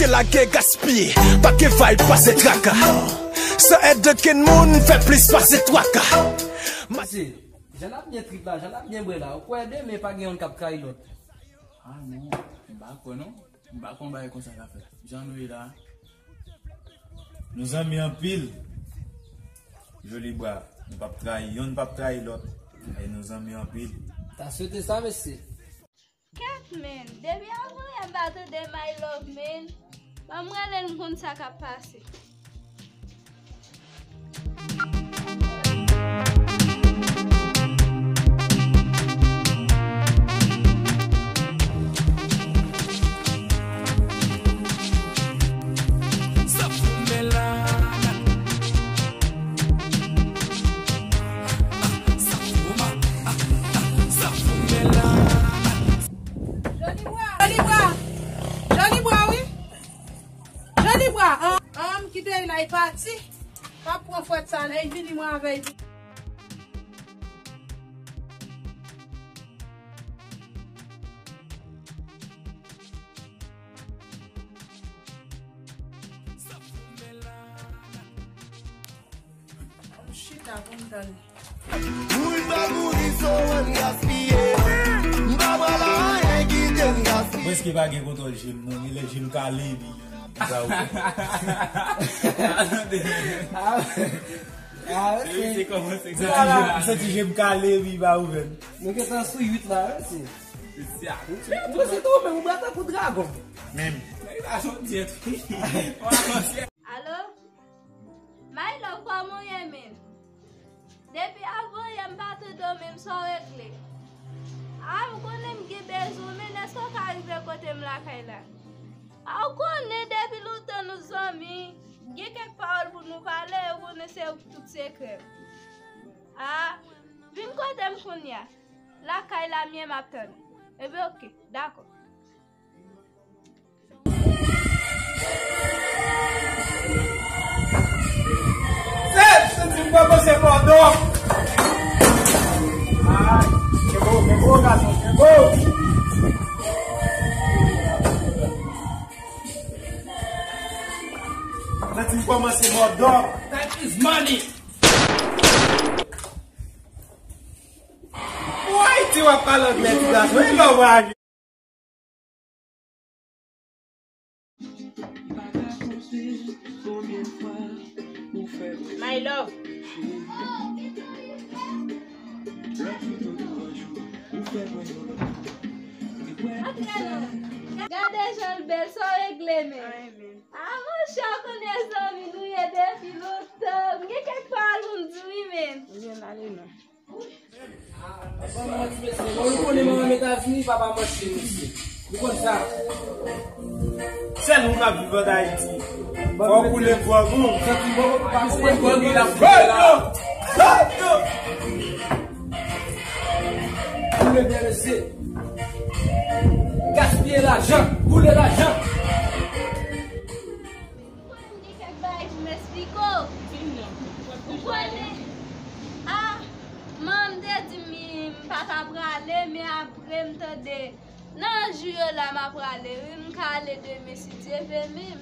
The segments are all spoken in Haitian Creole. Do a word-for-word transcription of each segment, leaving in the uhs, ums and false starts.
Ke lage gaspiye, pa ke vibe pase traka. San èd okenn moun fè plis pase twa ka. Mesye, jan n ap byen trip la, jan n ap byen bwè la, ou kwè demen pa gen youn k ap trayi lòt? Ah non, m pa kwè non. M pa kwè yon bagay konsa ka fèt. Jan nou ye la. Nou zanmi anpil. Joli bra. Nou p ap trayi, youn p ap trayi lòt. E nou zanmi anpil. Ta swete sa, mesye. Kèt, men. Depi avan yè m pa tande My Love, men. Ban m rele l, m konn sa k ap pase. Joli bra! Joli bra! Joli bra, wi! Joli bra! An, an, m kite l la, l pati. Pa pran fwèt sa, lè l vini, mwen avè l. Chita pou m tande. Mouri pa mouri, so ann gaspiye. M pa pral anyen kite m gaspiye. Prèske pa gen kontwòl je m non, li lè je m kale, epi li pa ouvè. Ah, ah, ok. Se kòmanse. M santi je m kale, epi li pa ouvè. Nou gentan sou uit la, wi, se. Mwen se tou, men ou bra tankou dragon. Menm. Alo? My love, kòman w ye, men? Depi avan yè m pa tande w, men sa w regle? A, m konnen m gen bezwen w, men èske w ka rive kote m lakay la? A, w konnen depi lontan nou zanmi, gen kèk pawòl pou nou pale, ou konnen se ou ki tout sekrè m. A, vin kote m kounye a. Lakay la m ye, m ap tann ou. Ebyen, oke, dakò. Se, se di m kòmanse mòdò. Ay, se bo, se bo, gason, se bo. Se di m kòmanse mòdò. Time is money. Ou Ayiti w ap pale anglè ti gason. E lè w a My love. Gade jan l bèl, sa w regle, men. A, monchè, w konnen zanmi nou ye depi lontan. M gen kèk pawòl pou m di w, wi, men. Ebyen, n ale non. Ban m manti, mesye. Bon, nou konnen manman m Etazini, papa m Chine, mesye. Nou konn sa. Sèl moun k ap viv an Ayiti. Fò w koule pwòg ou. Santi bon, pa konprann pwòg li la. Koule byen, mesye. Gaspiye lajan, koule lajan. Ou konnen gen kèk bagay pou m eksplike w. Ou konnen, a, manman m te di m m pa ta prale, men apre m tande nan jou yo la m ap prale, wi, m ka ale demen si Dye vle menm.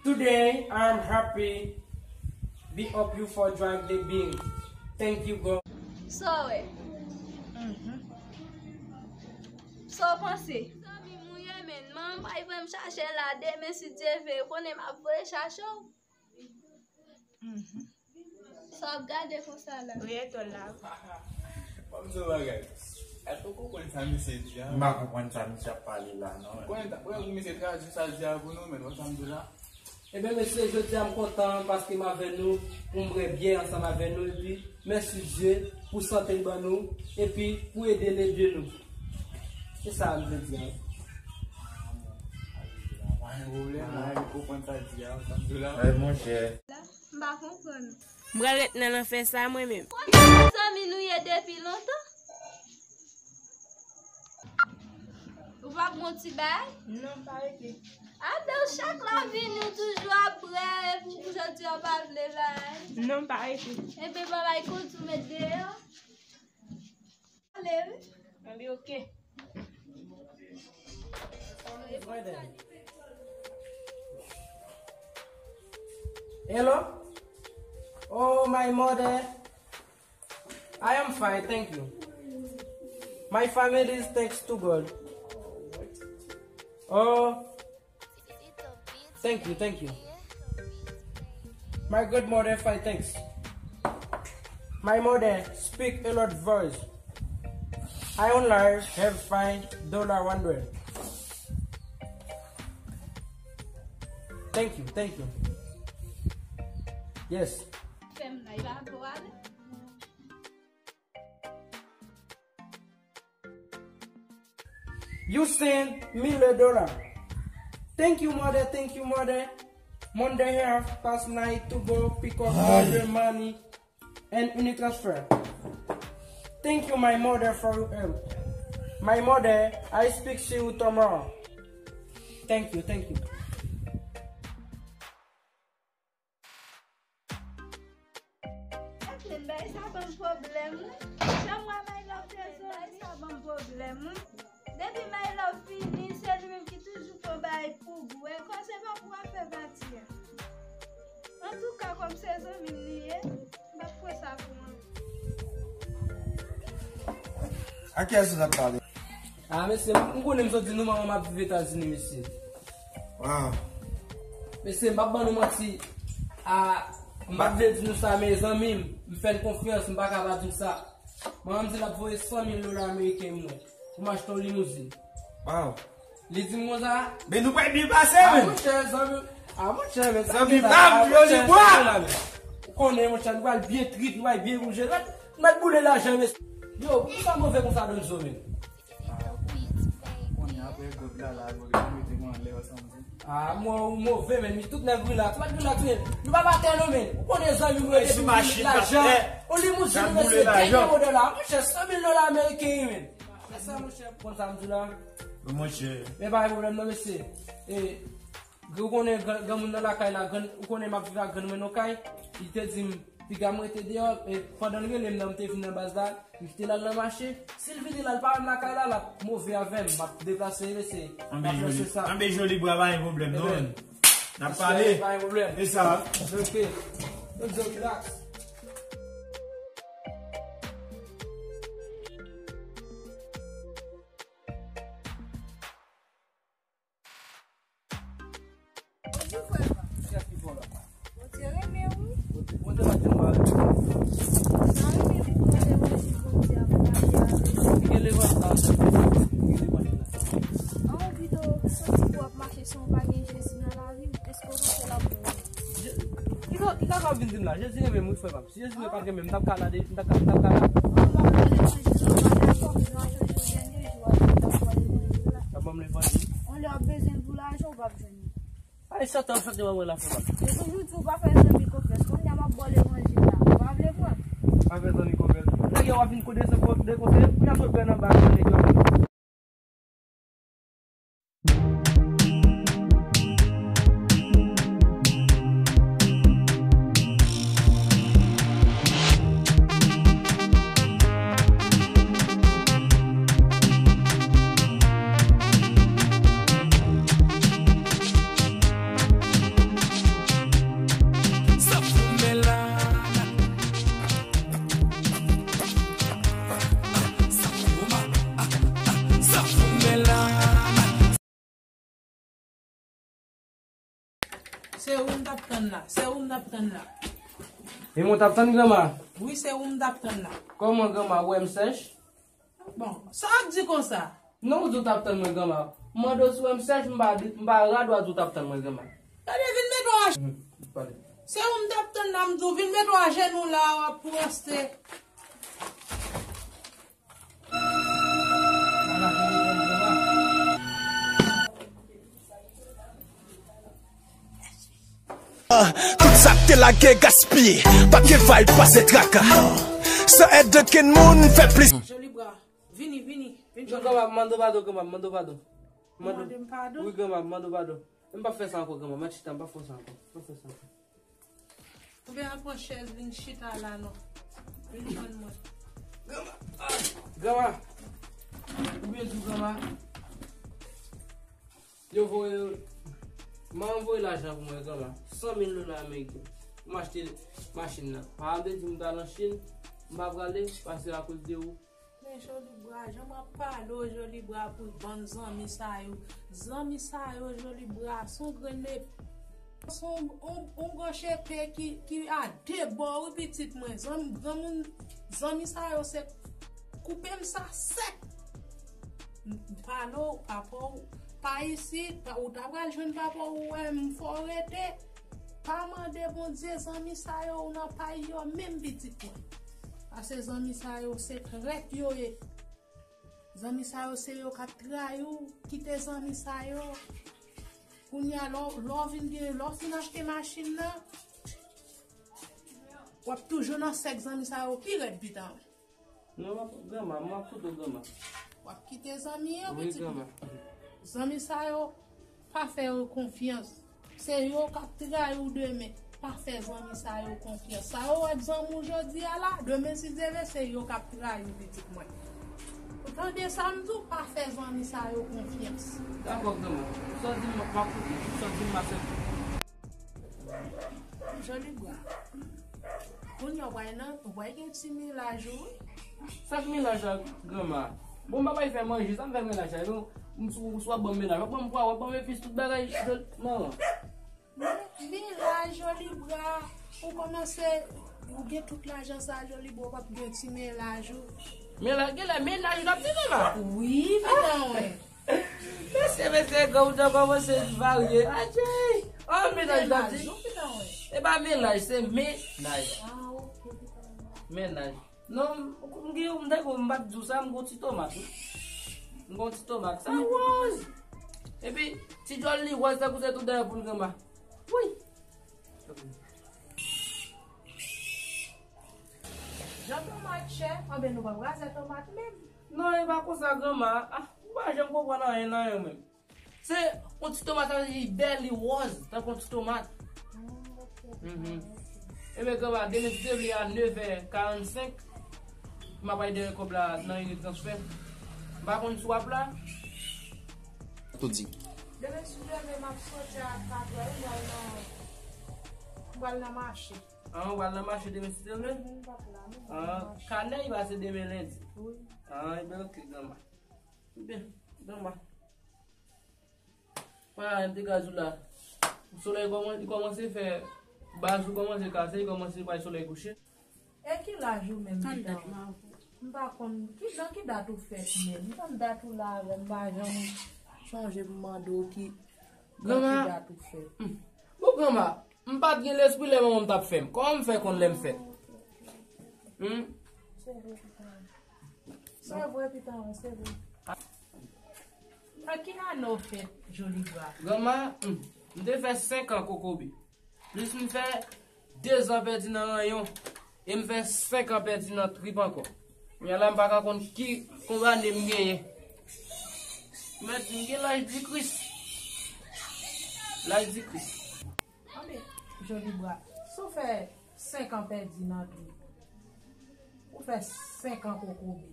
Today, I'm happy. Big up you for drive the beam. Thank you, God. Sa w wè? Sa w panse? Zanmi m ou ye, men manman m pral voye m chache la demen si Dye vle. Ou konnen m ap voye chache w. Sa w ap gade konsa la? Wi, etò la. Ban m di w bagay. Èske w konprann sa misye di a? M pa konprann sa misye ap pale la, non. Konnen ta, konnen pou misye tradui sa l di a pou nou, men, wè sa m di la? Ebyen, mesye, jodi a m kontan paske m avè nou pou m bwè byè ansanm avè nou, epi mèsi Dye pou sante l ban nou, epi pou ede n ede nou. Se sa m vle di a. Pa gen pwoblèm, mwen, m konprann sa l di a, sa m di la. Wi, monchè. M pa konprann. M pral ret nan lanfè sa, mwen menm. Zanmi nou ye depi lontan? Ou pa pran ti bay? Non, m pa rete. Adan chak lè w vini, ou toujou ap bwè, epi jodi a w pa vle bay. Non, m pa rete. Ebyen, ban bay kont ou met deyò. Ale, wi. Anben, oke. Brother. Hello? Oh, my mother. I am fine, thank you. My family is thanks to God. Oh, thank you, thank you. My grandmother fine, thanks. My mother speak a lot voice. I only have five dollar one hundred. Thank you, thank you. Yes. Fè m nan, e pa gwo ale. You send me le dollar. Thank you, mother, thank you, mother. Monday here past night to go pick up the money and any transfer. Thank you, my mother, for your help. My mother, I speak to you tomorrow. Thank you, thank you. Jacqueline, bay sa ban m pwoblèm, wi. Chanm mwen, my love, te soti, bay sa ban m pwoblèm, wi. Depi my love fini, se li menm ki toujou pran bagay pou gou. E kòm se pa pou afè pati a. Antouka, kòm se zanmi m li ye, m p ap pran sa pou mwen. A kiyès ou t ap pale? Ah, mesye, m konnen m sot di nou manman m ap viv Etazini, mesye. Wow. Mesye, m p ap ban nou manti. Ah, m p ap vle di nou sa, men zanmi m, m fè l konfyans, m pa ka pa di l sa. Manman m di l ap voye san mil dola ameriken mwen pou m achte yon limouzin. Wow. Li di m konsa. Men nou pral byen pase, men. Ah, monchè, zanmi. Ah, monchè, men sa. Zanmi pa m, Joli Bwa. Ou konnen, monchè, nou pral byen trip, nou pral byen bouje. Nou mèt boule lajan, mesye. Yo, pou sa move konsa, Donzo, men. Ah, konnen apre gòt la, la, gòt la, mete mwen anlè, ansanm. Ah, mwen, ou move, men, tout nèg relax, mèt relax, men. Nou pa batè, non, men. Ou konnen zanmi mwen, depi nou mete lajan. On limouzin, nou mete dènye modèl la. Monchè, san mil dola ameriken, men. Sa, monchè, konn sa m di la. Wi, monchè. Men pa gen pwoblèm non, mesye. E, ou konnen gran, granmoun nan lakay la, gran, ou konnen m ap viv ak grann mwen nan kay. Li te di m, piga m rete deyò, e, pandan l rele m nan, m te vin nan baz la, li kite l al nan mache. Si l vini la, l pa menm lakay la, l ap move avè m. M ap deplase, mesye. M ap lanse sa. Anbe Joli Bwa, pa gen pwoblèm non. N ap pale. Pa gen pwoblèm. E sa. Ok. Donzo, relax. Bonjou, frè pa. Kiyès ki fò la? Bondye renmen w wi. Bondye, Bondye pa janm pale. Sa renmen pou Bondye manje, Bondye ap mache avè w. Ki gen levanj la? Ki gen levanj la? An, ou pito santi pou w ap mache san w pa gen Jezi nan lavi w. Èske w panse l ap bon? Je-, ki sa, ki sa w ap vin di m la? Jezi renmen m wi, frè pa m. Si Jezi mwen pa t renmen m, m t ap ka la de, m t ap ka, m t ap ka la. An, m ap rele Jezi, m pa dakò, m nan chanje dènye jou a, m t ap pale levanjil la. L ap ban m levanjil. On lè w ap bezwen l pou lajan, ou p ap jwenn li. Ay, chante, w ap chante, w ap wè la fè mal. Yo toujou di w pa fè zanmi konfyans. Kounye a m ap ba w levanjil la. Ou pa vle pran? Pa fè zanmi konfyans. Nèg yo ap vin kote se ko-, de konseye. Kounye a m sot pran nan bak nan nèg yo. Sa foumen la. Se ou m t ap tann la, se ou m t ap tann la. E mwen t ap tann granma? Wi, se ou m t ap tann la. Kòman granma, ou wè m sèch? Bon, sa w ap di konsa? Non, ou di w t ap tann mwen granma. M mande w si w wè m sèch, m pa di, m pa rad w a di w t ap tann mwen granma. Gade, vin mete w ajenou. Se ou m t ap tann la, m di w vin mete w ajenou la, w ap pweste. Tout sa k te lage gaspiye, pa t gen vibe, pase traka. San èd okenn moun fè plis. Joli Bwa, vini, vini, vin jwenn mwen. Granma, m mande w padon, granma, m mande w padon. Ou mande m padon? Wi, granma, m mande w padon. M p ap fè sa ankò, granma, m ap chita, m p ap fè sa ankò, m p ap fè sa ankò. Oubyen al pran chèz, vin chita la non. Vin jwenn mwen. Granma, ah, granma. Ou byen di w, granma. Yo voye, M a anvoye lajan pou mwen, granma. San mil dola ameriken. Pou m achte machin nan. Papa m te di m ta nan Chin, m pa prale, pase akoz de ou. Men Jolibra, jan m ap pale w, Jolibra, pou bann zanmi sa yo. Zanmi sa yo, Jolibra, se yon grenn ep-, se yon, yon, yon branch epe ki, ki a de bò, wi, pitit mwen. Zanmi, granmoun, zanmi sa yo, se koupe m sa sèk. Pale w, papa w pa isit, pa, ou ta pral jwenn papa w, ou wè m fè w rete. Pa mande Bondye zanmi sa yo ou nan pay yo menm pitit mwen. Paske zanmi sa yo se trèt yo ye. Zanmi sa yo se yo k ap trayi w. Kite zanmi sa yo. Kounye a lè w, lè w vin gen, lè w fin achte machin nan, w ap toujou nan sèk zanmi sa yo pi rèd pita. Non, m ap, granma, m ap koute w, granma. W ap kite zanmi yo, wi, pitit mwen. Granma. Zanmi sa yo, pa fè yo konfyans. Se yo k ap trayi w demen. Pa fè zanmi sa yo konfyans. Sa yo wè k zanmi w jodi a la, demen si Dye vle, se yo k ap trayi w, pitit mwen. Ou tande sa m di w, pa fè zanmi sa yo konfyans. Dakò, granma. Sa w di m, m ap koute. Sa w di m, m ap fè. Jolibra. Kounye a w pral nan, w pral gen ti mennaj ou, wi. Sa k mennaj la, granma? Bon, m pa bay fè manje, sa m fè mennaj la, non? M sou, sou ap ban m mennaj. W ap ban m pwa, w ap ban m epis, tout bagay, non. Men, mennaj, Jolibra, ou kòmanse, ou gen tout lajan sa, Jolibra, w p ap gen ti mennaj ou. Mennaj, genlè mennaj w t ap di, granma? Wi, pitit mwen. Mesye, mesye, granmoun nan kòmanse varye. Adjay! Oh, mennaj, la di. E pa mennaj, se mennaj. Ah, ok. Mennaj. Non, m gen, m te ko, m pa t di w sa, m gon ti tomat, wi. M gon ti tomat. Sa wòz. Epi, ti djòl li wòz, tankou se tout dèyè poul granma. Wi. Jan tomat chè, anben nou pa kraze tomat menm. Non, e pa konsa, granma. Ah, ou pa janm konprann anyen nan yo menm. Se yon ti tomat, sa vle di li bèl, li wòz, tankou yon ti tomat. Ah, ok. Mhm. Ebyen, granma, demen si Dye vle a nevè karannsenk, m ap al dèyè kòb la nan Unitransfer. M pa konn si w ap la. Tou di. Demen si Dye vle, m ap soti a katrè, m pral nan, m pral nan mache. Ah, ou pral nan mache demen si Dye vle? Mhm, m p ap la, non, m pral nan mache. Ah, kanè, li pase demen lendi. Wi. Ah, ebyen, ok, granma. Byen, granma. Wala, m te ka di w la. Solèy kòman-, li kòmanse fè, baz ou kòmanse kase, li kòmanse bay solèy kouche. E ki laj ou menm, Pitan? M pa konn, ki, nan ki dat ou fèt menm? M konn dat ou la avè m, m pa janm sonje pou m mande w ki, nan ki dat ou fèt. Hmm. Bon, granma, m pa t gen lespri lè manman m t ap fè m. Kòman m fè konn lè m fèt? Hmm? Se vre, Pitan. Se vre, Pitan, se vre. Nan ki ane w fèt, Jolibra? Granma, hmm, m te fè senk an kokobe. Plis m fè dezan pèdi nan ranyon. E m fè senk an pèdi nan trip ankò. Kounye a la, m pa ka konn ki konbyen ane m genyen. Mèt di m gen laj di Kris. Laj di Kris. Anben, Jolibra, si w fè senk an pèdi nan trip, ou fè senk an kokobe,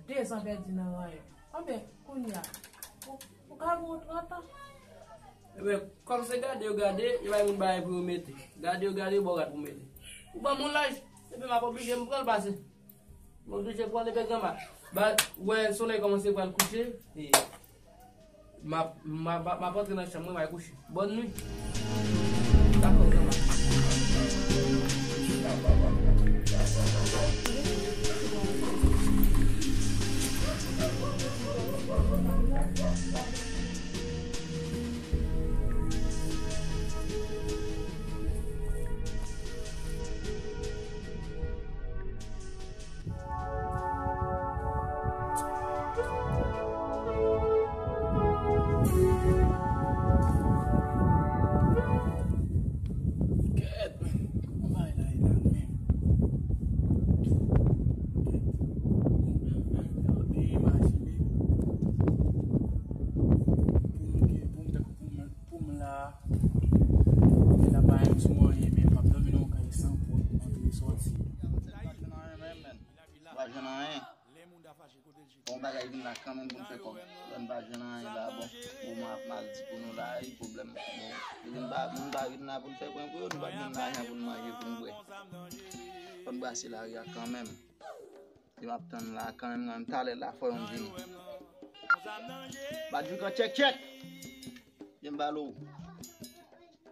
dezan pèdi nan ranyon. Anben, kounye a, ou, ou ka gen yon trant an. Ebyen, kòm se gade yo gade, yo bay moun bagay pou yo mete. Gade yo gade, yo ba w rad pou mete. Ou ban m yon laj, epi m ap oblije m pran l pase. M oblije pran l, epi granma. Ba, wè, solèy kòmanse pral kouche. E, m ap, m ap, m ap antre nan chanm mwen, m al kouche. Bòn nwi. Dakò, granma. Bon bagay vin la kanmenm pou n fè kòb. Lè n pa jwenn anyen la, bon, moman ap mal di pou nou la, e pwoblèm. Bon, nou vin pa, nou pa vin la pou n fè prank pou yo, nou pa vin la pou n manje, pou n bwè. Fò n brase lari a kanmenm. Yo ap tann la kanmenm, kanmenm. Talè la, fò yon vini. Badjoukan, tchèk, tchèk. Byen balo.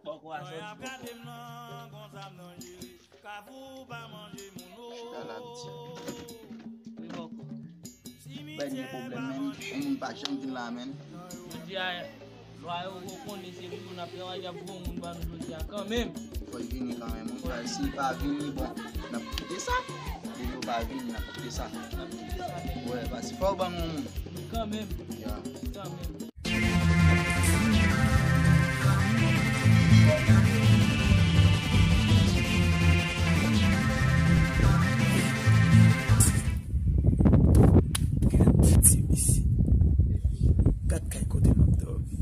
Bòkò a sòti bòkò. Chita la, piti. Wi, bòkò. Bay gen pwoblèm, menn. Yon moun pa janm vin la, menn. Jodi a, lwa yo, ou konnen se pou yo n ap travay, y ap voye yon moun ba nou jodi a kanmenm. Fò l vini kanmenm, wi, frè. Si l pa vini, bon, n ap kite sa. Depi yo pa vini, n ap kite sa. N ap kite sa, menn. Wè, paske fò yo ban m yon moun. Wi, kanmenm. Ya. Kanmenm. Gad ti misye. Gad kay kote m ap dòmi.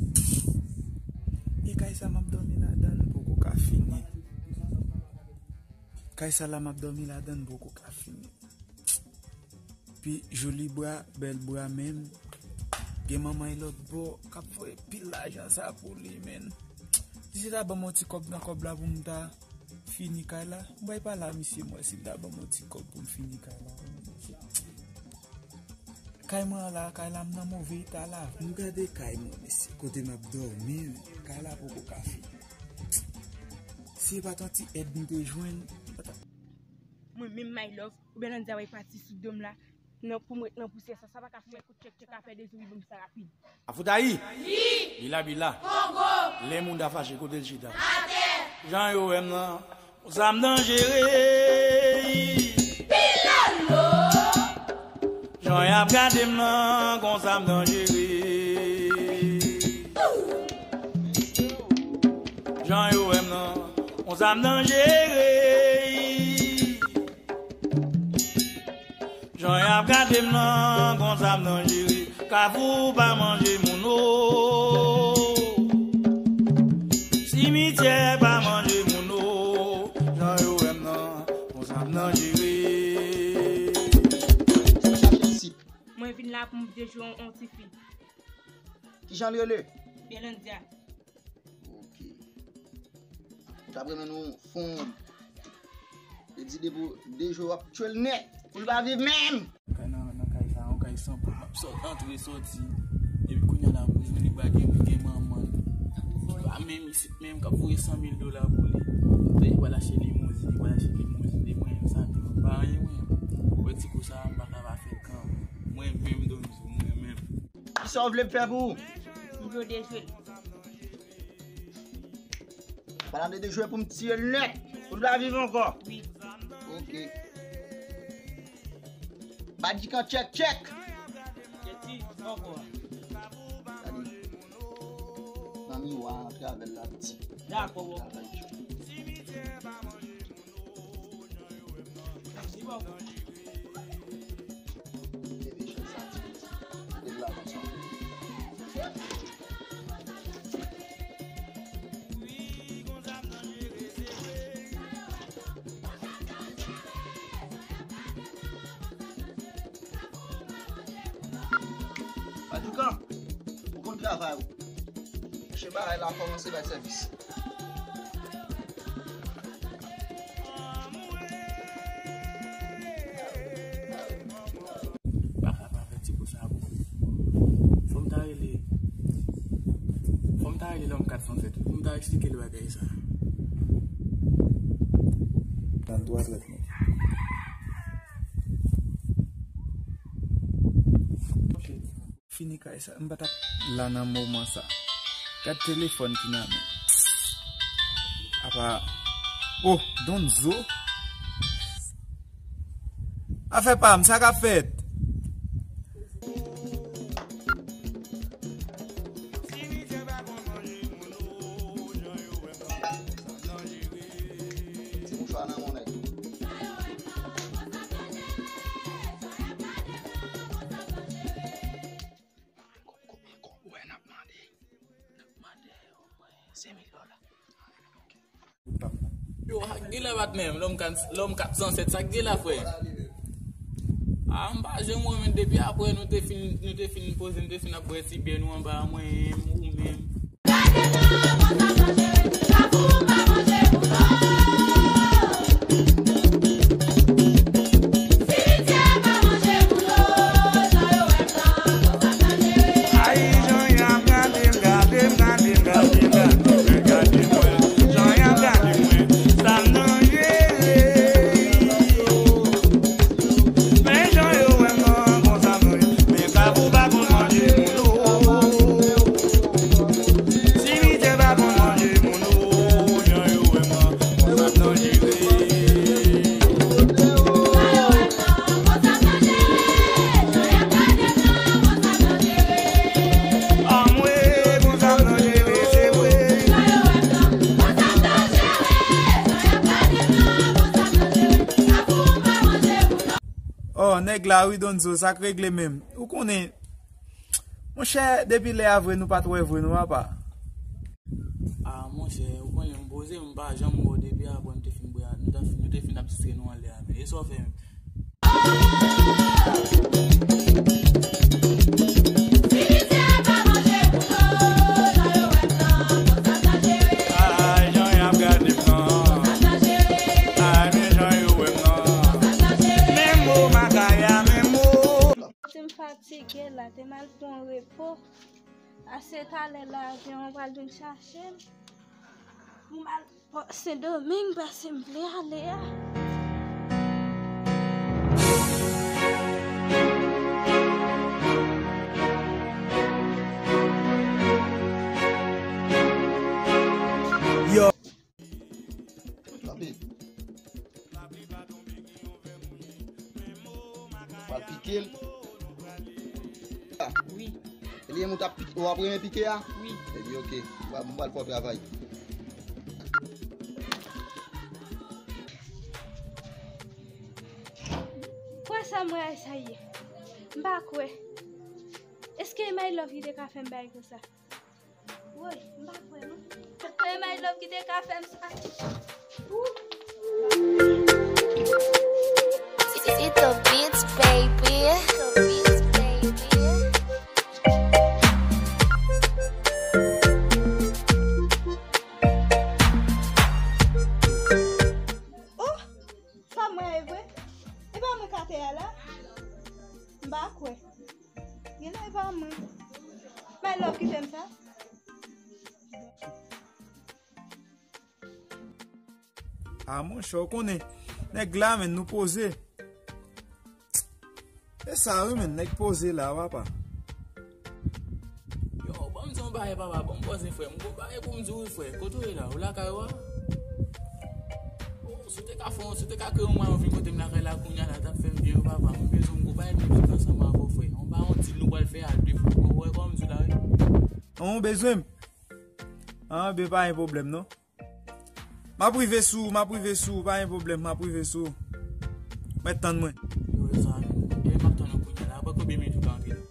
E kay sa m ap dòmi ladan l poko ka fini. Kay sa la m ap dòmi ladan l poko ka fini. Pi joli bra, bèl bra menm. Gen manman e lòt bò k ap voye pil lajan sa pou li, menn. Si se ta ban m yon ti kòb nan kòb la pou m ta fini kay la, m bay pa la, misye, m wè si l ta ban m yon ti kòb pou m fini kay la. Kay mwen an la, kay la m nan move eta la. M gade kay mwen, mesye, kote m ap dòmi, kay la poko ka fini. Si e pa t yon ti èd m te jwenn, m pa t ap Mwen menm, my love, ou byen nan di a wè pati sou do m la, nan pou m ret nan pousyè sa, sa pa ka fè kout tchèk tchèk a fè de zouri ban m sa rapid. Afoutayi! Bila bila! Kongo! Lè moun ta fache kote l chita? Atè! Jan yo wè m nan, konsa m danjere. Pilolo! Jan y ap gade m nan, konsa m danjere. Jan yo wè m nan, konsa m danjere. Jan y ap gade m nan, konsa m danjere. Kafou pa manje moun o. Simityè pa manje moun o. Jan yo wè m nan, konsa m danjere. Mwen vin la pou m dejwe yon, yon tifi. Kijan l rele? Belandia. Ok. Ou t ap renmen nou fon. Li di depi de jou w ap tchwe l nèt. Pou l pa viv menm. Kay nan, nan kay sa, yon kay san pòt. M ap sòt, antre, sòti. Epi kounye a la, pou vini bagay, li gen manman l. Li pa menm isit menm, k ap voye san mil dola pou li. Li pral achte limozin, li pral achte limozin. E mwen menm sa, m pa anyen mwen. Wè ti kou sa, m pa ka pa fè kan. Mwen menm, Donzo, mwen menm. Kisa w vle m fè pou ou? M vle w dejwe l. Pandan m te dejwe pou m tiye l nèt. Pou l pa viv ankò. Wi. Ok. Badjikan tchèk tchèk. Tchèk ti, ankò. Gade. Nan miwa, atravè l la, piti. Dakò, bò. Badjoukan, ou konn travay ou. Chèf bagay la kòmanse bay sèvis. Pa ka pa fè ti kou sa pou. Fò m ta rele. Fò m ta rele lòm kat san sèt. Fò m ta eksplike l bagay sa. Nan twa trant minit. Fini kay sa. M pa t ap la nan moman sa. Gad telefòn ki nan men. Apa. Oh, Donzo. Afè pa m, sa k ap fèt? Ti mouchwa nan men w, nèg. Ankò, ankò, ankò, wè n ap mande. N ap mande omwen senk mil dola. Yo, sa k gen la bat menm, lòm kat, lòm kat san sèt, sa k gen la, frè? A, m pa janm wè, men depi apre nou te fin, nou te fin poze, nou te fin ap bwè ti byè nou anba a, mwen, ou menm. Oh, nèg la, wi, Donzo, sa k regle menm. Ou konnen, monchè, depi lè a vre, nou pa t wè vre, non, papa. Ah, monchè, ou konnen m poze, m pa janm wè w depi apre nou te fin bwè, nou te fin, nou te fin ap distre nou anlè a, men e sa w fè menm? Ay, jan y ap gade m nan. Ay, men jan yo wè m nan. Menm mo makaya, menm mo. Te m fatige la, te m al pran repo. Ase talè la, avyon an pral vin chache m. Pou m al Sendomeng, pase m vle ale a. Yo. Lapli. Pral pike l. Wi. Li menm ou t ap pike, w ap renmen pike a? Wi. Epi oke, m pral fè w travay. Kwè sa mwen ay sa ye? M pa kwè. Èske My Love ki te ka fè m bagay konsa? Woy, m pa kwè non. Kwè My Love ki te ka fè m sa. It's the beats, baby. The beats, baby. Oh, sa mwen e vre? E pa mwen k atè a la? M pa kwè. Genlè e pa mwen. My Love ki fè m sa. Ah, monchè, w konnen, nèg la, men nou poze. E sa, wi, men nèg poze la, papa. Yo, ban m di yon bagay, papa, ban m poze, frè. M gon bagay pou m di w, wi, frè. Kote w ye la? Ou lakay ou a? Oh, si w te ka fè yon, si w te ka kreye yon mwayen vin kote m lakay la kounye a la, t ap fè m byen, wi, papa. M bezwen, m gon bagay m vin ansanm avè w, frè. Yon bagay, yon deal nou pral fè a de, frè. Ou wè kòman m di w la, wi. An, ou bezwen m? An, ben, pa gen pwoblèm, non. M ap rive sou ou, m ap rive sou ou, pa gen pwoblèm, m ap rive sou ou. Mèt tann mwen. Yo, e sa, e m ap tann ou kounye a la. Apre konbyen minit ou ka antre la?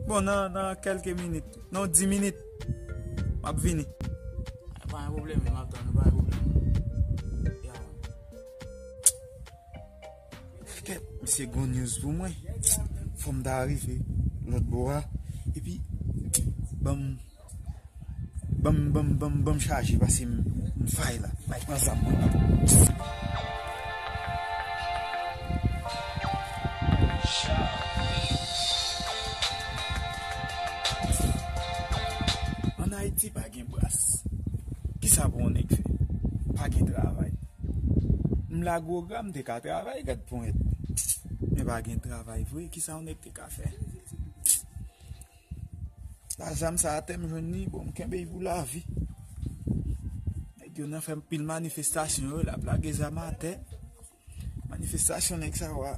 Bon, nan, nan kèlke minit, nan dis minit, m ap vini. A, pa gen pwoblèm, m ap tann ou, pa gen pwoblèm. Ya. Kèt, misye gon news pou mwen. Fò m ta rive lòt bò a. Epi, ban m, ban m, ban m, ban m, ban m chaje pase m, m fay la. Bay pran zam mwen. Ann Ayiti pa gen bras. Kisa pou yon nèg fè? Pa gen travay. M la gwo gra, m te ka travay, gad ponyèt. Men pa gen travay vre, kisa yon nèg te ka fè? La zam sa atè m jwenn li, bon, m kenbe l pou lavi. Nèg yo nan fè anpil manifestasyon, yo, l ap lage zam atè. Manifestasyon nèg sa yo a,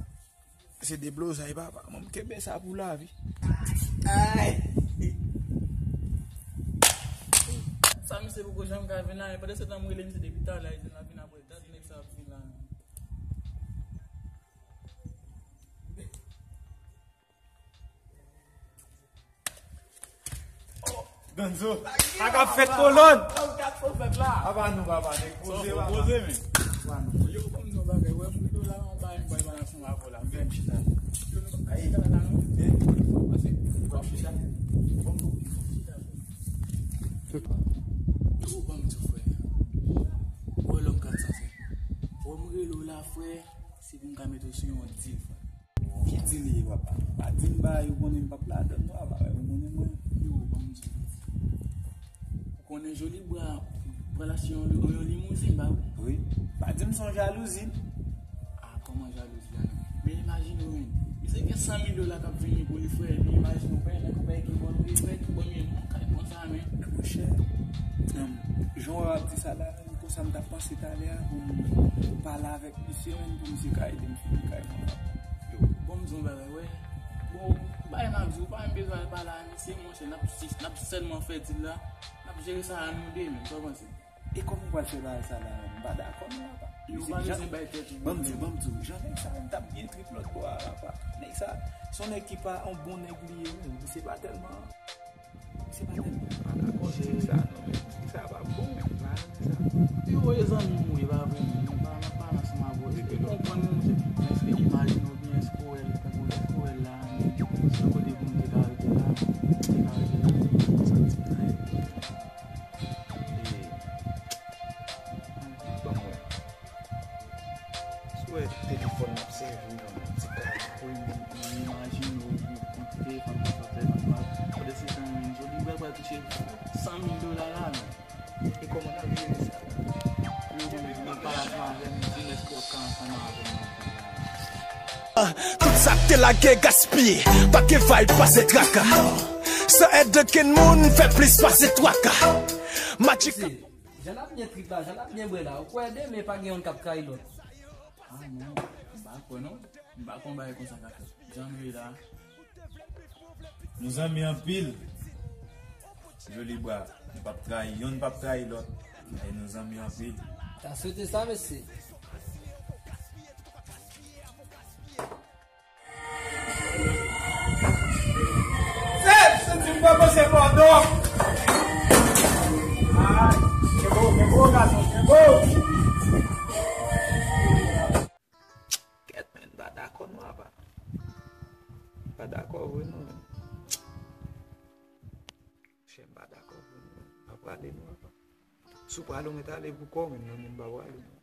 se deblozay, papa. Mwen, m kenbe sa pou lavi. Ay! Sa misye poko janm ka vin la, men pandan se tan m rele misye depi talè, li di l ap vin apre dat, nèg sa ap vin la. Ganzo, sa k ap fèt kolòn? Sa w ap fèt la? Apa nou, papa, nèg poze, papa. Poze, men. Apa nou? Yo, ban m di yon bagay, wè, moun yo la, anba, anba, anba. Ansanm avè w la, frè. Chita. Ayi. Chita la, non? Eh? Pase. W ap chita? Bon, bon. Chita, frè. Ou ban m di w, frè. Ou wè lòm kat san senk. Ou wè m rele w la, frè, se pou m ka mete w sou yon dil, frè. Ki dil li ye, papa? Pa di m bagay ou konnen m p ap ladann, non, papa. Ou konnen mwen. Yo, ban m di w. Ou konnen Joli Bra pral achte yon, yon limouzin ba ou? Wi. Pa di m se yon jalouzi. Ah, kòman jalouzi la, non? Men imajine w, men. Misye gen san mil dola k ap vini pou li, frè. Men imajine w, frè, nèg ou pa gen bon, frè, ki bon, men, non, kay konsa, men. Monchè, jan w ap di sa la, men, konsa m t ap panse talè a pou m pale avèk misye, men, pou misye ka ede m fini kay mwen la. Yo, bon, m di yon bagay, wè. Bon, bagay m ap di w, ou pa menm bezwen al pale a misye, monchè, n ap, n ap sèlman fè dil la, n ap jere sa a nou de, men, sa w panse? E kòman w pral fè bagay sa la, menm? M pa dakò non, papa. Yo, misye pa jan, bezwen bay tèt ou pwoblèm. Ban m di w, ban m di w, jan nèg sa menm t ap byen trip lòt bò a, papa. Nèg sa, se yon nèg ki pa yon bon nèg li ye, menm. Misye pa tèlman, misye pa tèlman. M pa dakò, se sa non, menm. Nèg sa pa bon, menm. M pa renmen sa. Yo, e zanmi m ou ye, pa vre, menm. M pa, m ap pale ansanm avè w. Eske w konprann mwen, monchè? Èske imajine w byen, èske w wè l, èske w wè l la, menm? Se yon kote pou m te ka rete la, te ka rete la. Santi m nan. E, ban m wè. Si w wè telefòn n ap sèvi nan ti kay la, wi, men, men imajine w, w, w telefòn pa sòti nan kay la. Pandan se tan, Joli Bra pral touche san mil dola la, men. E kòman n ap jere sa la? Yo, men, men, pale ansanm avè m, di m èske w ap ka ansanm avè m. Tout sa k te lage gaspiye, pa gen vibe, pase traka. San èd okenn moun, fè plis pase twa ka. Magic. Jan n ap byen trip la, jan n ap byen bwè la, ou kwè demen pa gen youn k ap trayi lòt? Ah non, m pa kwè non. M pa kwè yon bagay konsa ka fèt. Jan nou ye la. Nou zanmi anpil. Joli Bra, nou p ap trayi, youn p ap trayi lòt. E nou zanmi anpil. Ta swete sa, mesye. Se, se ti papa se pardon. Ay, se bo, se bo, gason, se bo. Kèt, men, m pa dakò non, apa. M pa dakò vre non, men. Chè, m pa dakò vre non, men. M pa prale non, apa. Si w prale, w mèt ale pou kò w, men non, men m pa prale non.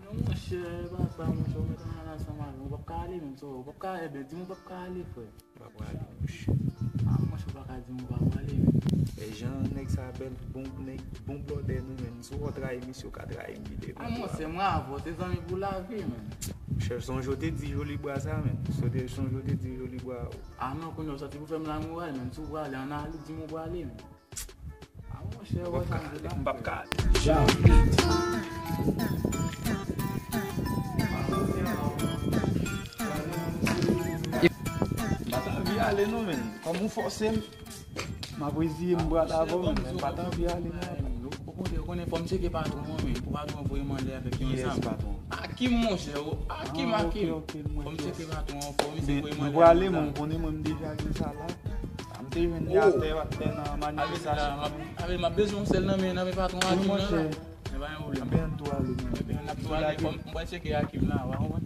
Non, monchè, e pa sa, monchè, ou mèt ann ale ansanm avè m. Ou p ap ka ale menm, so, ou p ap ka, ebyen, di m ou p ap ka ale, frè. M pa prale, monchè. Ah, monchè, ou pa ka di m ou pa prale, men. E jan nèg sa bèl, bon nèg, bon blòdè nou, men. Si w trayi misye, ou ka trayi m pi devan tou. Ah, monchè, mwen avè w, se zanmi pou lavi, men. Monchè, sonje w te di Joli Bra sa, men. Sonje w te di Joli Bra. Ah, non, kounye a w sòti pou fè m lamoral, men. Si w prale, ann ale, di m ou prale, men. Ah, monchè, ou wè sa m di la? M p ap ka. M pa t anvi ale non, men. Kòm ou fòse m, m ap reziye m pral avè w, men m pa t anvi ale non. Okontrè, ou konnen fò m tcheke patwon an, men. Pou patwon an voye m anlè avèk yon zam. Kiyès patwon? Akim, monchè, o, Akim, Akim. Fò m tcheke patwon an, fò misye voye m anlè avèk yon zam. Nou prale, men, ou konnen mwen m deja gen sa la. M te jwenn li atè, atè nan manifestasyon. Avè m ap bezwen yon sèl nan men, nan men patwon Akim nan la. Men pa gen pwoblèm. Ebyen, n tou ale, men. Ebyen, n ap tou ale. Fò m, m pral tcheke Akim la, w a konprann?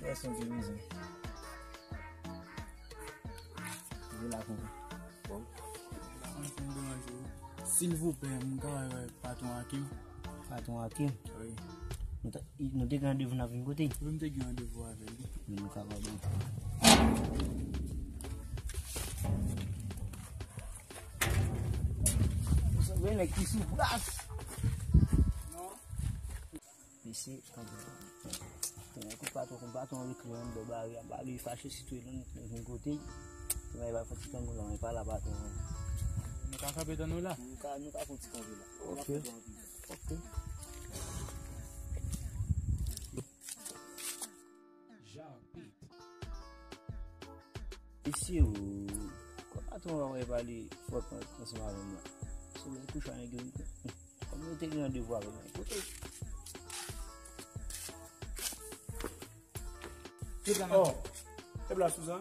Rès yon ti mize. Vin la konsa. Bon. Silvouplè, m ka wè patwon Akim? Patwon Akim? Wi. Nou ta, i, nou te gen randevou n ap vin kote l? Wi, m te gen randevou avè l, wi. Men nou kapab antre. Ou sanble nèg ki sou plas. Mesye, kanpe. Tande kou patwon, kou patwon rekle anndan bare a, ba li fache sitou e nou vin kote l. Tande pa fè ti tango la, men pa la patwon. Nou ka kanpe tann nou la? Nou ka, nou ka fè ti kanpe la. Ok. Ok. Mesye, o, kou patwon an wè pale fòt ansanm avè m la. Solèy kouche a nèg yo. Kòm nou te gen randevou avè l, men kote? Oh, e plas ou sa?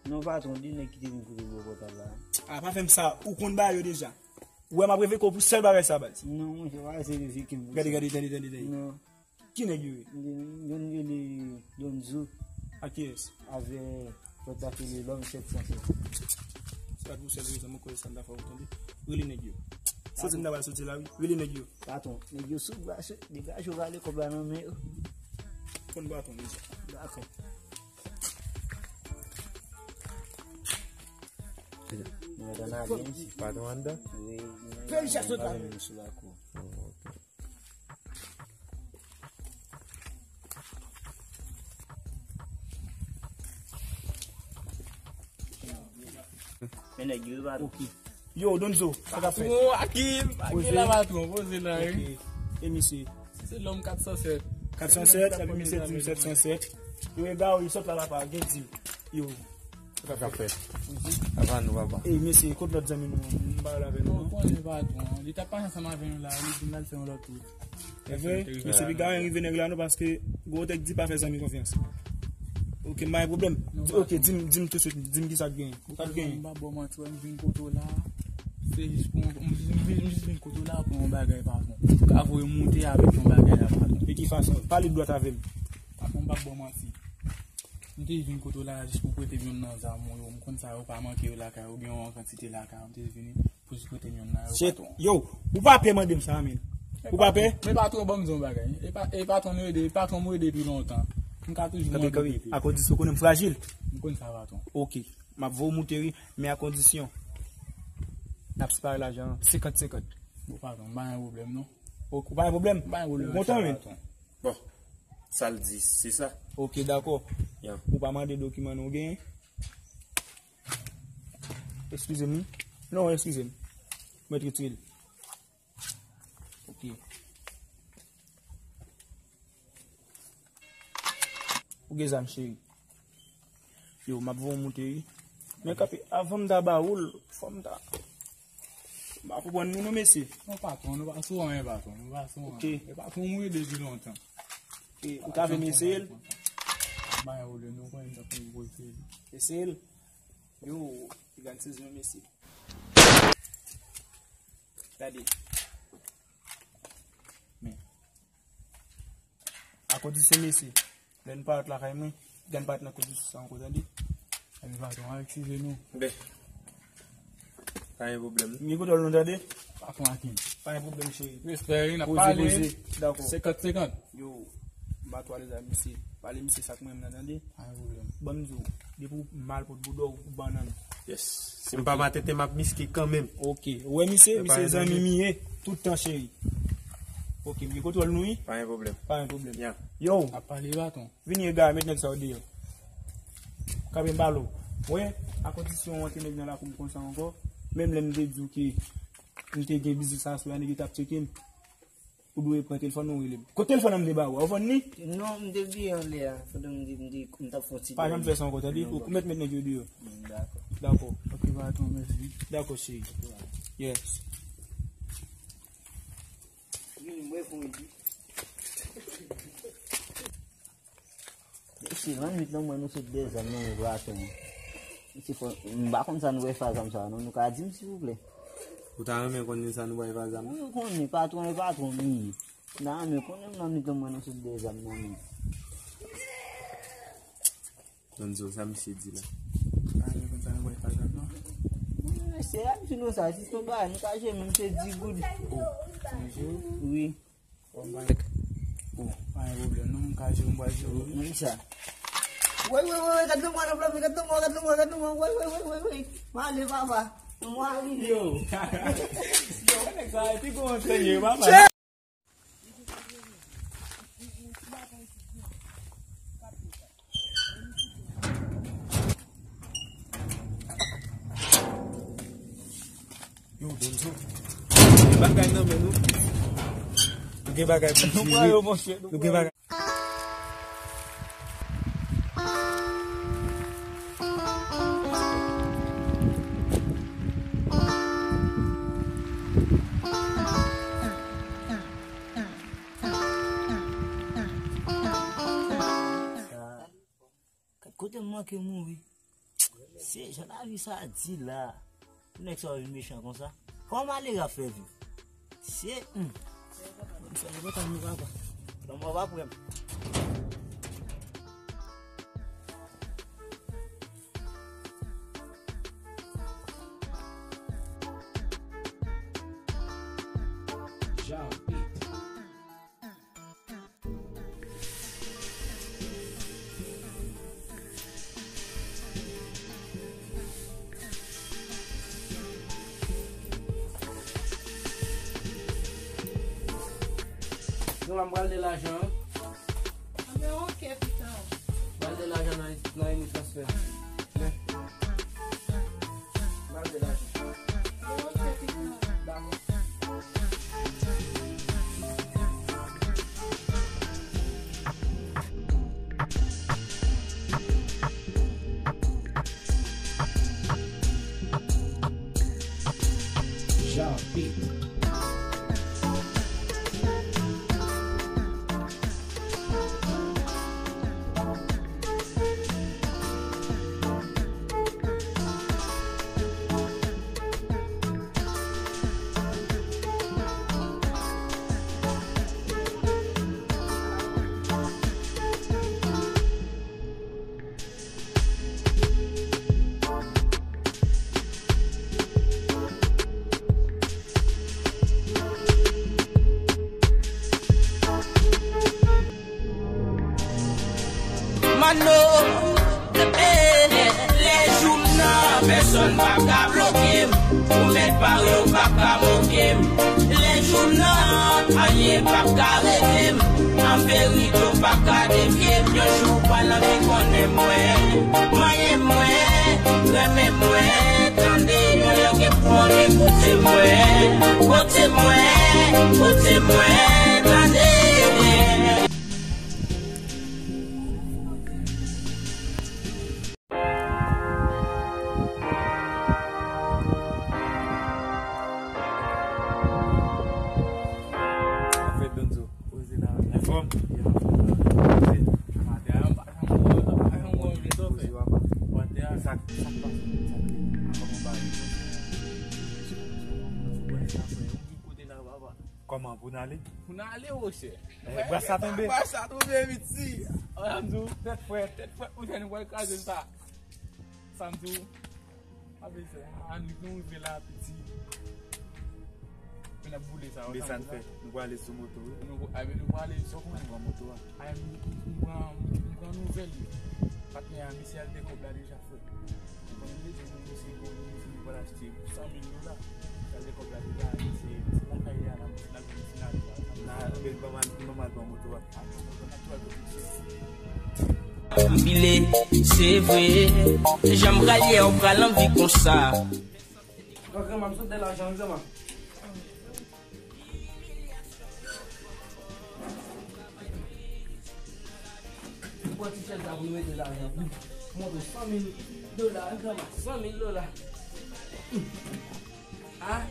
Non, patwon, de nèg ki te vin kote bò pòtab la. Ah, pa fè m sa, ou konn bagay yo deja. Ou wè m ap reveye w pou sèl bagay sa, baz. Non, monchè, pa eseye reveye m. Gade, gade, tande, tande, tande. Non. Ki nèg yo ye? Youn rele Donzo. Ak kiyès? Avè lòt la ki rele Lòm sèt san sèt. Se pa pou sèl rezon mwen koze sa m ta fè ou tande. Rele nèg yo. Soti m ta pral soti la, wi. Rele nèg yo. Patwon, nèg yo sou bras yo, degaje w rale kòb la nan men yo. Konn patwon deja. Dakò. Mwen ann ale. Patwon anndan? Wi, mwen ann ale sou lakou. Oh, ok. Men nèg yo, patwon. Ok. Yo, Donzo, sa k ap fèt? Patwon, Akim, Akim la, patwon, poze la, wi. Ok. E misye? Se Lòm kat san sèt. Kat san sèt, epi misye di m sèt san sèt. Yo, e ba, yo sot la, papa, gen di. Yo. Sa k ap fèt? Ava nou, papa. Ey, mesye, kot lòt zanmi nou an? M pa wè l avè nou, non. Ou konnen, patwon. Li t ap pase ansanm avè nou la, li di m l al fè yon lòt wout. E vre? Mesye, piga anyen rive nèg la, non, paske gwo tèt di pa fè zanmi konfyans. Ok, m pa gen pwoblèm. Ok, di m, di m tousuit, di m kisa k genyen. Ou pa t genyen. M pa ba w manti, wè, m vin kote w la. Se jis pou, m, m, m, m jis vin kote w la pou yon bagay, patwon. Ou ka voye m moute avèk yon bagay la, patwon. De ki fason? Pale dwat avè m. Patwon, m pa ba w manti. M te vin kote w la jis pou prete m yonn nan zam ou yo. M konn sa yo pa manke yo lakay ou, gen yon kantite lakay ou. M te vini pou jis prete m yonn nan yo, patwon. Yo, ou pa pè mande m sa, men. Ou pa pè? Men patwon, ban m di yon bagay. E pa, e patwon nou rele, e patwon m rele depi lontan. M ka toujou mande. Kanpe, kanpe. A kondisyon ou konnen m frajil. M konn sa, patwon. Ok. M ap voye w moute, wi, men a kondisyon n ap separe lajan an senkant senkant. Bon, patwon, m pa gen pwoblèm, non. Ok, ou pa gen pwoblèm? M pa gen pwoblèm. Ou kontan, men? Bon, sa l di, se sa. Ok, dakò. Ou pa mande dokiman nou genyen? Eskize m, wi. Non, eskize m. Mwen retire l. Ok. Ou gen zam, cheri? Yo, m ap voye w moute, wi. Men kanpe, avan m ta ba ou l, fò m ta, m pa konprann nou non, mesye. Non, patwon, nou pa sou anyen, patwon. Nou pa sou anyen. Ok. E patwon mwen depi lontan. Ok, ou ta vle m eseye l? M pa gen pwoblèm, nou konnen m t ap fè yon gwo eseye. Eseye l? Yo, piga n sezi yon mesye. Gade. Men. A kondisyon, mesye, lè n parèt lakay mwen, piga n parèt nan kondisyon sa ankò, tande? Ebyen, patwon, a eskize nou. Ben, pa gen pwoblèm. M gen kontwòl nou, tande? Patwon Akim. Pa gen pwoblèm, cheri. Respè, wi, n ap pale. Poze, poze. Dakò. Senkant senkant. Yo, m pa twò alèz ak misye. Pale misye sa k mwen menm nan, tande? Pa gen pwoblèm. Ban m di w, depi w mal pot bouda w, ou bannann. Yes. Si m pa matete, m ap miske kanmenm. Ok. Ou wè misye, misye zanmi m ye, tout tan, cheri. Ok, m gen kontwòl nou, wi. Pa gen pwoblèm. Pa gen pwoblèm. Ya. Yo. Ap pale, patwon. Vini egare, met nèg sa yo deyò. Kanpe m pale w. Wè, a kondisyon w antre nèg nan lakou m konsa ankò. Menm lè m te di w ke m te gen biznis aswè a, nèg yo t ap tcheke m. Ou dwe pran telefòn nan, ou rele m. Kot telefòn nan m te ba ou a? Ou vann li? Non, m te bliye anlè a, pandan m te, m te, m t ap fè yon ti dòmi. Pa janm fè sa ankò, tande? Ou mèt met nèg yo deyò. Mm, dakò. Dakò. Ok, patwon, mèsi. Dakò, cheri. Yes. Vini, mwen fè yon epi. Mesye, lannwit lan, mwen nou sot de zam nan men patwon. Mesye, fò, m pa konn sa nou wè fè a zam sa, non, nou ka di m, silvouplè? Ou ta renmen konnen sa nou wè fè a zam? Wi, ou konnen, patwon e patwon nou ye. M ta renmen konnen lannwit lan, mwen nou sot de zam nan men. Donzo, sa misye di la? Pa renmen konn sa nou wè fè a zam, non. Wi, mesye, abitid nou sa, si se yon bagay, nou ka jwe, menm se di goud. Oh, mesye. Wi. Ou, pa gen pwoblèm, non, m ka jere, m pral jere, wi. Nan sa. Woy, woy, woy, woy, gad lanmò nan flanmi, gad lanmò, gad lanmò, gad lanmò, woy, woy, woy, woy, woy. M ale, papa. M ale. Yo. Yo, nèg sa, e pi gwo antrènè, papa. Yo, Donzo. Gen bagay nan men nou. Nou gen bagay pou jere. Nou gen bagay. Sa, Te manke mouri. Se jan lavi sa di la. Pou nèg sa yo vin mechan konsa. Kòman malere ap fè viv? Se, hmm. Sa yo pa nou papa. Lanmò pa prè m. Granma, m pral de lajan an. Anben, oke, pitan. M pral de lajan nan, nan Emi Transfè. Wi. M pral de lajan. Oke, pitan. Dakò. Mano, eh, lè jou m nan, pèsòn p ap ka bloke m. Ou mèt pare, ou p ap ka moke m. Lè jou m nan, anyen p ap ka rete m. An verite, ou p ap ka devye m. Yon jou ou pral anvi konnen mwen. Manyen mwen, renmen mwen, tande yon lè gen pou anvi koute mwen. Kote mwen, kote mwen, tande. Sa fèt, Donzo? Poze la. Anfòm? Poze. Maten an, m pa janm wè w, m pa janm wè w, men sa w fè. Poze, papa. Maten an. Sa, sa k pase? Sa k pase? Kòman bagay yo? Sou pwen sa, frè. Ou ki kote la, papa? Kòman, pou n ale? Pou n ale, wochè. Eh, bras la tonbe. Bras la tonbe, piti. An, m di w, tèt frèt, tèt frèt, monchè, nou pral kraze sa. Sa m di w, pa bezwen. Annik nou rive la, piti. Men n ap boule sa, w sa m di w la. Nou prale sou moto, wi. Nou, a, men nou prale sou moto. Pran moto a. Ay, m, m pran, m pran nouvèl yo. Patnè a, misye al fè kòb la deja, frè. Ou konnen, m te di nou, misye gon limousin, li pral achte pou san mil dola. Sa, se kòb la deja, se, se lakay li a, n ap, n ap, n ap, n ap, n ap, men ban m al, ban m al pran moto a. M pile, se vre. Jan m pral ye a, ou pral anvi konsa. Granma, m sot de lajan, granma. Pran ti chèz la pou nou mete lajan. Montre san mil dola, wi, granma. San mil dola. Ah.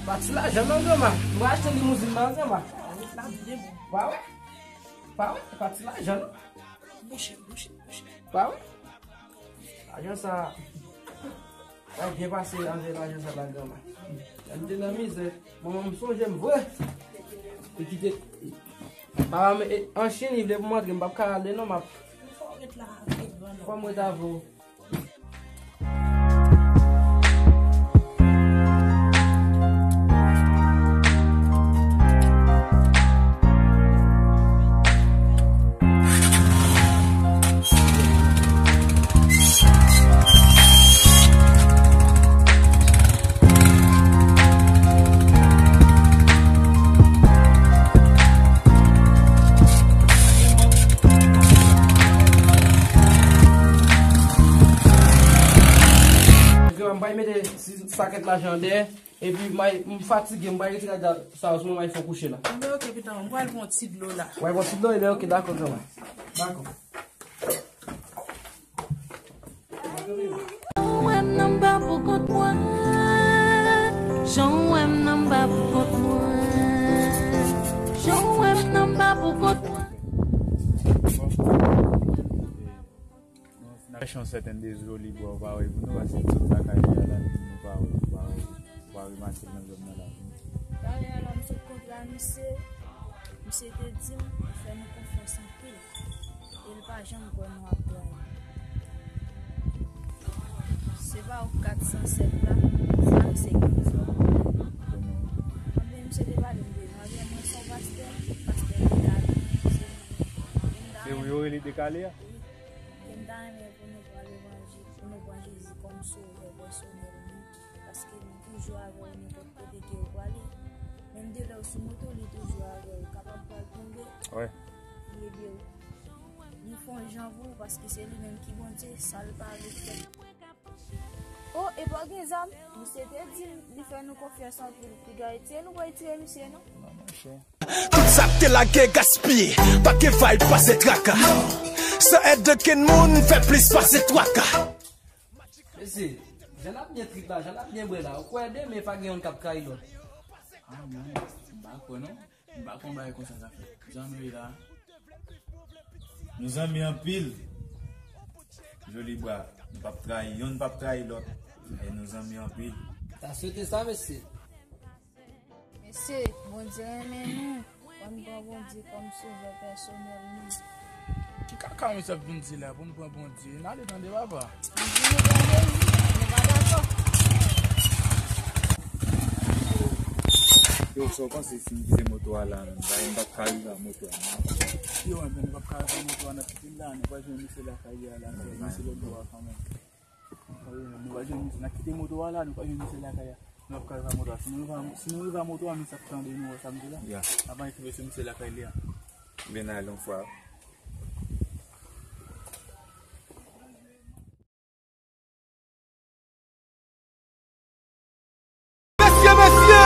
Pa ti lajan non, granma. Mwen achte limouzin nan, granma. Pa wè? Pa wè? Pa ti lajan non. Bouche, bouche, bouche. Pa wè? Lajan sa, sa byen pase avè lajan sa la, granma. Lè m te nan mizè, manman m sonje m vre. Li kite papa m, e, an Chin, li vle pou m antre, m p ap ka ale non, m ap. Fò m ret avè w. Granma, m pral mete ti sakèt lajan dèyè. Epi, m fatige, m pral retire sa yo sou mwen, m fò kouche la. Anben, oke, pitan, m pral pran ti dlo la. W al pran ti dlo, ebyen, oke, dakò, granma. Dakò. Jan w wè m nan m pa pou kont mwen. Jan w wè m nan m pa pou kont mwen. Jan w wè m nan m pa Pou kont mwen. N ap chèche yon sèten de Joli Bwa, ou pa wè pou nou, paske tout lakay li a la, nou pa wè, ou pa wè, ou pa remake l nan zòn nan la. Talè a la, m sot kontre a misye, misye te di m, fè nou konfyans anpil. E l pa janm kwè nou ap trayi. Se pa ou kat san sèt la, sa misye gen di. Anben, misye te pale m de nou. Anben, mwen se yon pastè, pastè Dekale. Se ou yo rele Dekale a? Wi. Ke m ta renmen pou nou pran levanjil, pou nou pran Jezi kòm sovè pèsonèl nou. Paske li toujou avè w nenpòt kote ke w prale. Menm de lè w sou moto, li toujou avè w. Ou kapab pral tonbe, li ede w. Li fè yon jan pou ou paske se li menm ki Bondye, sa l pa vle fè. O, e pa gen zam? Misye te di m, li fè nou konfyans anpil. Piga retire, nou pa retire misye, non? Non, monchè. Tout sa k te lage gaspiye, pa gen vibe pase traka. San èd okenn moun fè plis pase twa ka. Mesye, jan n ap byen trip la, jan n ap byen bwè la, ou kwè demen pa gen youn k ap trayi lòt? Ah non, m pa kwè non. M pa kwè yon bagay konsa ka fèt. Jan nou ye la. Nou zanmi anpil. Joli Bwa, nou p ap trayi youn, p ap trayi lòt. E nou zanmi anpil. Ta swete sa, mesye. Mesye, Bondye renmen nou. Ann pran Bondye kòm sovè pèsonèl nou. Ki kaka misye ap vin di la pou n pran Bondye? N ale tande papa. Li di nou pran Jezi, nou pa dakò. Yo, sa w panse si m kite moto a la menm? Bagay m p ap ka rive ak moto a non. Yo, enben, nou p ap ka rive ak moto a, n ap kite l la, nou pral jwenn misye lakay li a la, misye lòt bò a kanmenm. Nou pa jwenn misye. N ap kite moto a la, nou pa jwenn misye lakay la. Nou ap ka rive a moto a. Si nou rive a, si nou rive a moto a, misye ap tande nou, wè sa m di la? Ya. N ap antre sou misye lakay li a. Vin al yon fwa. Mesye, mesye!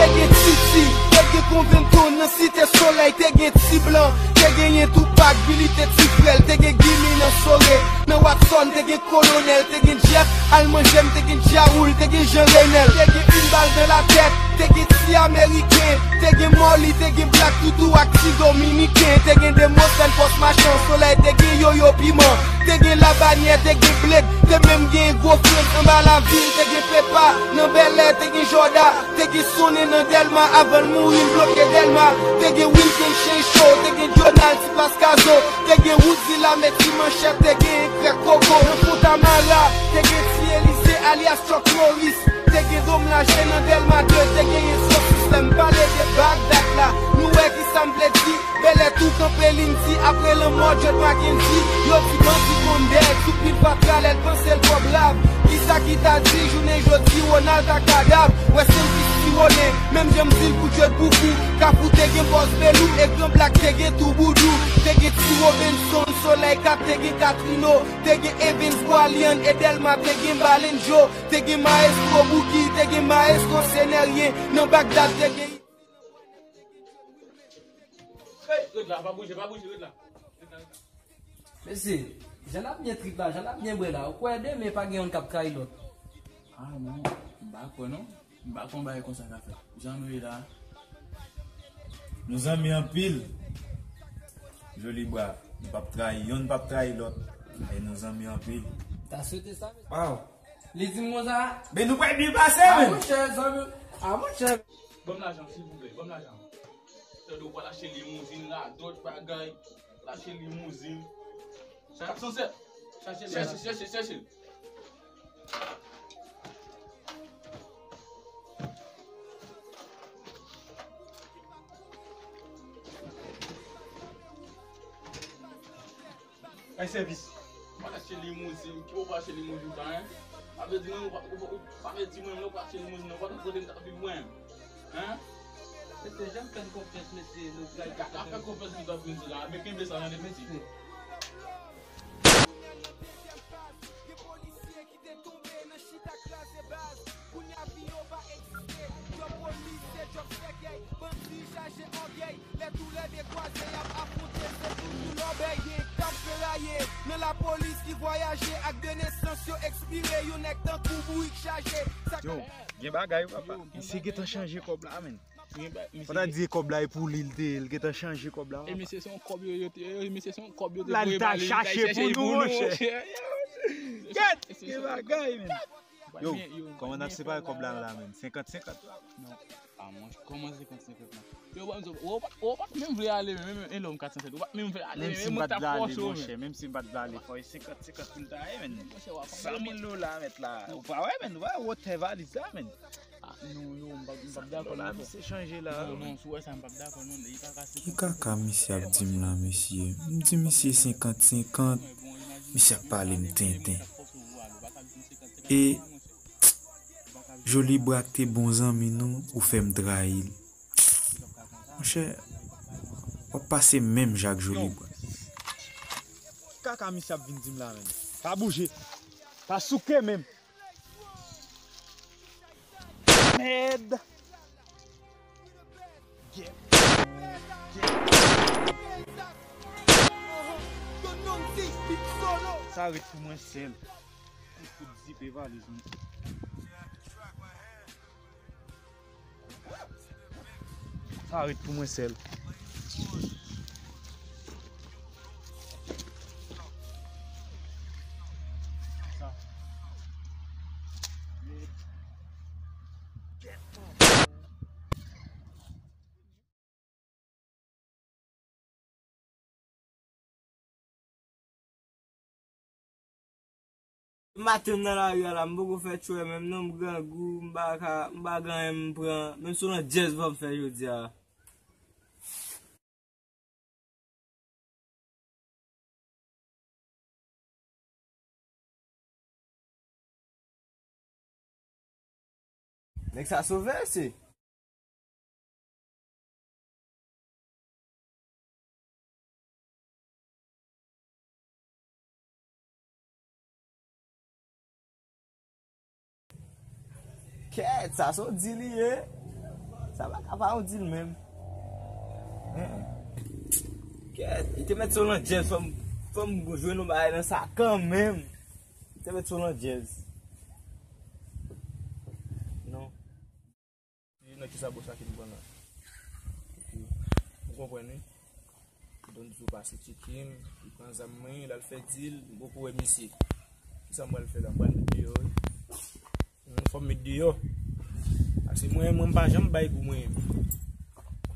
Te gen Titi, te gen Konvento nan Site Solèy, te gen Ti Blan, te genyen Tupac, Billy te Ti Frè l, te gen Gimi nan Sore, nan Watson, te gen Kolonèl, te gen Jeff, Almanjè m, te gen Djawoul, te gen Jean Renel, te gen Une Balle Dans La Tête, te gen Ti Ameriken, te gen Moli, te gen Black Toutou ak Ti Dominiken, te gen Demosthène Pòs Machan, Solèy, te gen Yoyo Piman, te gen Labanyè, te gen Bled, te menm gen Gwo Frans anba lavil, te gen Pepa nan Bèlè, te gen Jòda, te gen Sonnen nan Dèlma, avan l mouri l bloke Dèlma, te gen Wilken Chencho, te gen Jonal Ti Plas Kazo, te gen Wouzi Lame Ti Manchèt, te gen Krèk Koko nan Fontamara, te gen Ti Elize alyas Chuck Norris, te gen Dom Laje nan Dèlma de, te genyen Sosis. Lè m pale de Bagdad la, nou wè kisa m vle di. Bèlè tou kanpe, li m di, apre lanmò George Mackendy, yo di bandi konn dèyè tou pil fatra lè l panse l twò brav. Kisa ki ta di jounen jodi Ronald ta kadav? Wè se m ki siwonnen, menm jan m di l pou Djed Boufou. Kafou te gen Bòs Belou e Gran Blak te gen tou Boudou. Te gen Ti Robinson, Solèy kat, te gen Katrino, te gen Evens Bwalyann e Dèlma te gen Balen Djo, te gen Maestro Bouki, te gen Maestro Senèryen, nan Bagdad te gen Hey, ret la, pa bouje, pa bouje, ret la. Ret la, ret la. Mesye, jan n ap byen trip la, jan n ap byen bwè la, ou kwè demen pa gen youn k ap trayi lòt? Ah non, m pa kwè non. M pa kwè yon bagay konsa ka fèt. Jan nou ye la, nou zanmi anpil. Joli Bwa, nou p ap trayi youn, p ap trayi lòt. E nou zanmi anpil. Ta swete sa, mesye. Waw. Li di m konsa. Men nou pral byen pase, men. Ah, monchè, zanmi. Ah, monchè. Ban m lajan, silvouplè, ban m lajan. Tande w pral achte limouzin, radòt, bagay. Pral achte limouzin. Kat san sèt. Chèche l. Chèche, chèche, chèche l. Bay sèvis. Ou pa achte limouzin, ki ou pa achte limouzin sa, en? Sa vle di mwen, ou pa, ou pa, ou pa vle di mwen, lè ou pa achte limouzin, ou pa t ap kote m t ap viv mwen, en? Mesye, jan m fè n konfyans, mesye, nou pral ka fè konfyans, nou t ap vin di la, men kenbe sa nan tèt, mesye. Gen polisye ki te tonbe nan chita kraze baz. Kounye a vi yo pa egziste. Djòb polis se djòb sèkèy. Bandi chaje ògèy. Lè tou lè byen kwaze y ap afwonte, se toujou lòbèy. Gen k ap feraye nan lapolis ki vwayaje ak de nesans yo ekspire. Yon nèg tankou bourik chaje. Sa k ap Yo, gen bagay wi papa. Misye gentan chanje kòb la, menn. Gen ba-, misye. Pandan di kòb la e pou li, l te, l gentan chanje kòb la. E misye se yon kòb yo, yo te, e misye se yon kòb yo te voye ba li, l t al chache pou nou, monchè. Kèt, gen bagay, men. Yo, kòman n ap separe kòb la la, men? Senkant senkant la. Non. Ah, monchè, kòman senkant senkant la? Yo, bann zòt, ou pa, ou pa t menm vle ale, men, men, e lòm kat san sèt, ou pa t menm vle ale, men, men mwen t ap fòse w, men. Menm si m pa t vle ale, fò e senkant senkant pou l ta ye, men. San mil dola, mèt la. Ou pa wè, men, ou pa wè wotè valiz la, men. Ah, non, yo, m p ap, m p ap dakò non, frè. Misye chanje la. Non, non, si w wè sa, m p ap dakò non, li pa ka senkant. Ki kaka misye ap di m la, mesye? M di misye senkant senkant, misye ap pale m tenten. E Joli Bra k te bon zanmi nou, ou fè m trayi l. Monchè, w ap pase menm jan ak Joli Bra. Kaka misye ap vin di m la, menm. Pa bouje. Pa souke menm. Mèd. Sa ret pou mwen sèl. Kout zip e valiz mwen. Sa ret pou mwen sèl. Maten m nan lari a la, m poko fè tchwè menm non, m grangou, m pa ka, m pa gen anyen m pran, menm si w nan dyèz fò m fè jodi a. Nèg sa sove, se. Kèt, sa se yon dil li ye. Sa pa ka pa yon dil menm. Kèt, li te mèt sou landjèz, fò m, fò m jwenn yon bagay nan sa kanmenm. Li te mèt sou landjèz. Non. Nan kisa bòs la ki m pran la? Ou konprann, wi? Donzo pase tcheke m, li pran zam mwen, l al fè dil, m poko wè misye. Kisa m pral fè la? M pral met deyò, wi. Fò m met deyò. Paske mwen, mwen, m pa janm bay gou, mwen.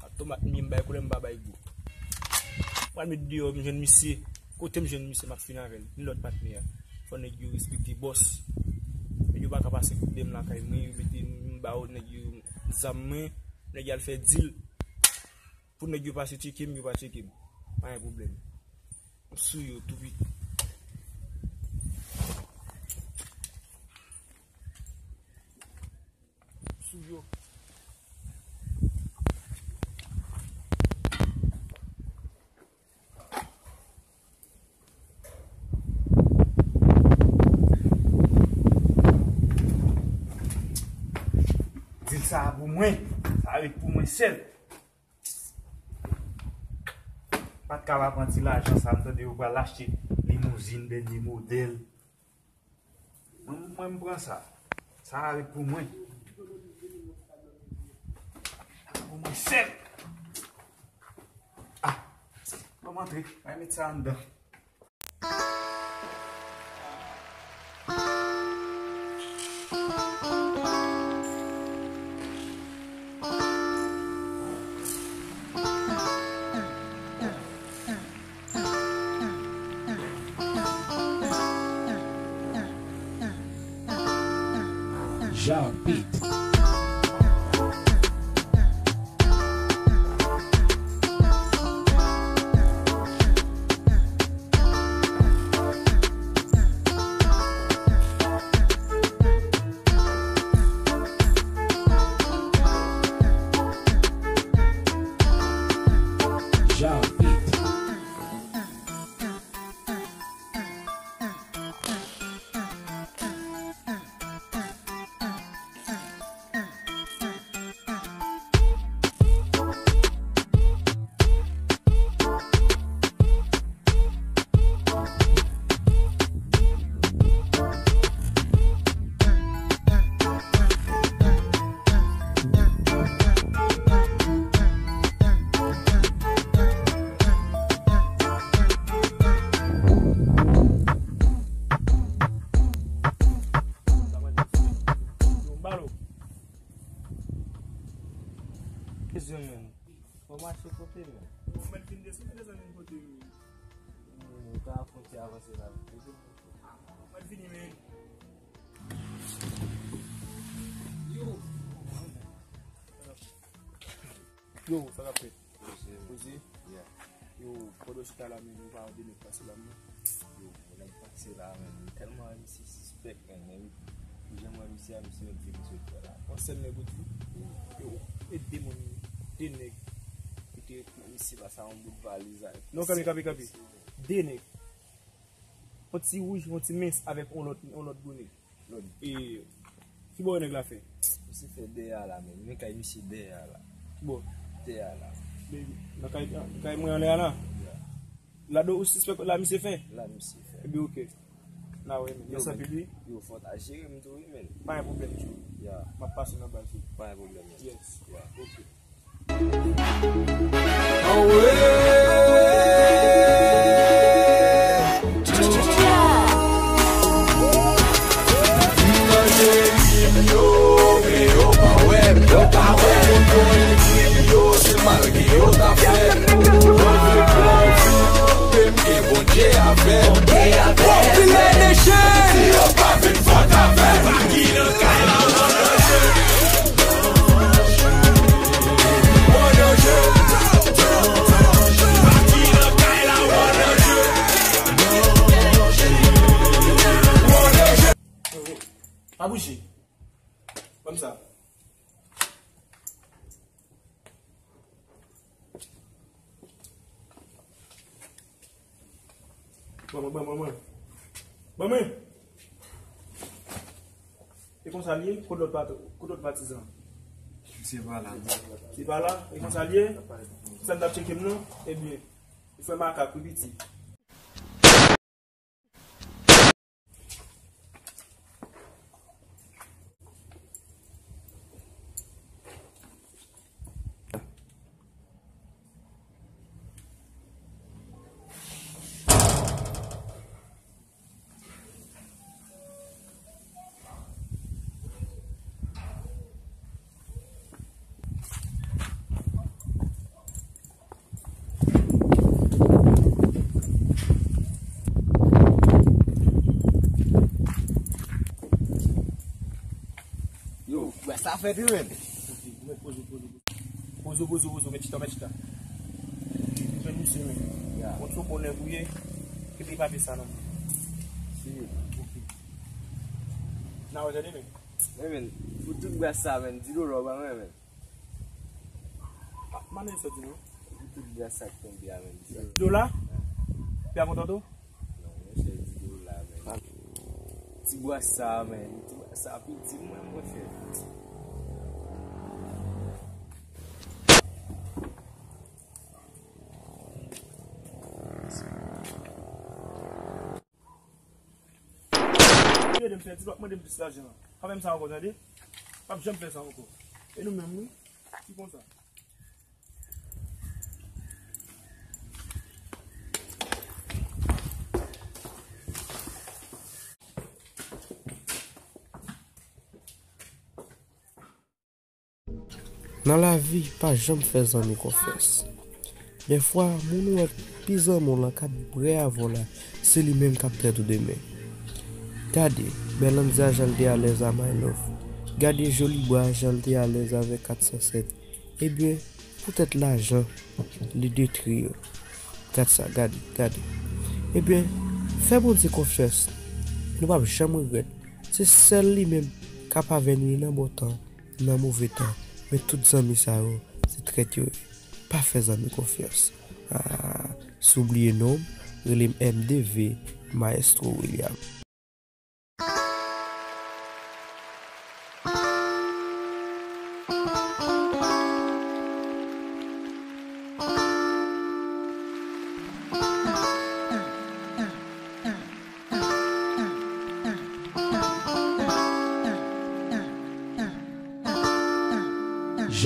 Ak tomat m ye, m bay koulè, m pa bay gou. M pral met deyò, m jwenn misye. Kote m jwenn misye, m ap fin avè l. Ni lòt patnè a. Fò nèg yo respekte bòs. Nèg yo pa ka pase kout de m lakay mwen, yo mete m ba yo nèg yo zam mwen, nèg yo al fè dil. Pou nèg yo pase tcheke m, yo pa tcheke m. Pa gen pwoblèm. M sou yo tou piti. M sou yo. Dil sa a pou mwen. Sa ret pou mwen sèl. Pa t ka pa pran ti lajan sa, m tande yo pral achte limouzin dènye modèl. Mwen, mwen, m pran sa. Sa a ret pou mwen. Sa pou mwen sèl. Ah, ban m antre, mwen met sa anndan. Jean Beat. Fò mache kote menm. Mwen fin desann, desann vin kote m. Hmm, ou ka fè yon ti avanse la. Mwen vini, men. Yo. Yo, sa k ap fèt? Poze. Poze? Yeah. Yo, pandan w chita la, men, ou pa wè de nèg pase la, men? Yo, nèg pase la, men, m tèlman wè misye sispèk, men, men, jan m wè misye a, misye menm se misye k fè la. Yon sèl nèg ou di? Yo, e de moun, de nèg ki te met misye pase a yon bout valiz avèk. Non, kanpe, kanpe, kanpe. De nèg. Yon ti wouj, yon ti mens avèk yon lòt, yon lòt gwo nèg. E, ki bò nèg la fè? Misye fè dèyè a la, men. Men kay misye dèyè a la. Ki bò? Dèyè a la. Men, nan kay, nan kay mwen anlè a la? Ya. La do ou sispèk la misye fè? La misye fè. Ebyen, oke. N a wè, men. Yo, mèsi anpil, wi. Yo, fò w ta jere m tou, wi, men. Pa gen pwoblèm, Djo. Ya. M ap pase nan baz ou. Pa gen pwoblèm, men. Yes. Ya. Oke. Pa bouje. Ban m sa. Ban mwen, ban mwen, ban mwen. Ban mwen. E konsa l ye, kot lòt pat-, kot lòt patizan? Misye pa la, non. Li pa la? E konsa l ye? Sa n t ap tcheke m non? Ebyen, ou fè makak, wi, piti. Yo, wè sa fèt wi, men. Pozo, pozo, pozo. Pozo, pozo, pozo, men chita, men chita. Men misye, men. Ya. Bon, se bon nèg ou ye. Epi papye sa, non. Si. Ok. N a wè tande, men. Men, men, pou tout bras sa, men, di dola w ban mwen, men. Ah, m ap soti non. Pou tout bras sa k tonbe a, men, di dola? Pi a kontan tou? Non, monchè, di dola, men. Ti bras sa, men. Ti bras sa piti, mwen, monchè. Ede m fè ti, w ap mande m plis lajan. Pa fè m sa ankò, tande? W ap janm fè sa ankò. E nou menm, wi, ki konsa. Nan lavi, pa janm fè zanmi konfyans. Dèfwa, moun ou wè k pi zanmi w lan k ap brè avè w la, se li menm k ap trèt ou demen. Gade, Bèlanza jan l te alèz a My Love. Gade Joli Bwa jan l te alèz avèk kat san sèt. Ebyen, poutèt lajan, li detwi yo. Gad sa, gade, gade. Ebyen, fè Bondye konfyans. Nou p ap janm regrèt. Se sèl li menm k ap avè nou nan bon tan, nan move tan. Men tout zanmi sa yo, se trèt yo ye. Pa fè zanmi konfyans. Ah, si w bliye non m, rele m M D V, Maestro William.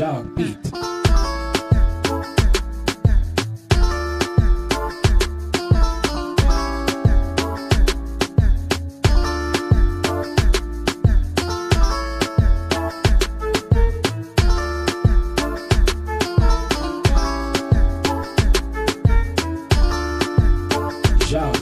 Jacques Beat. Yo,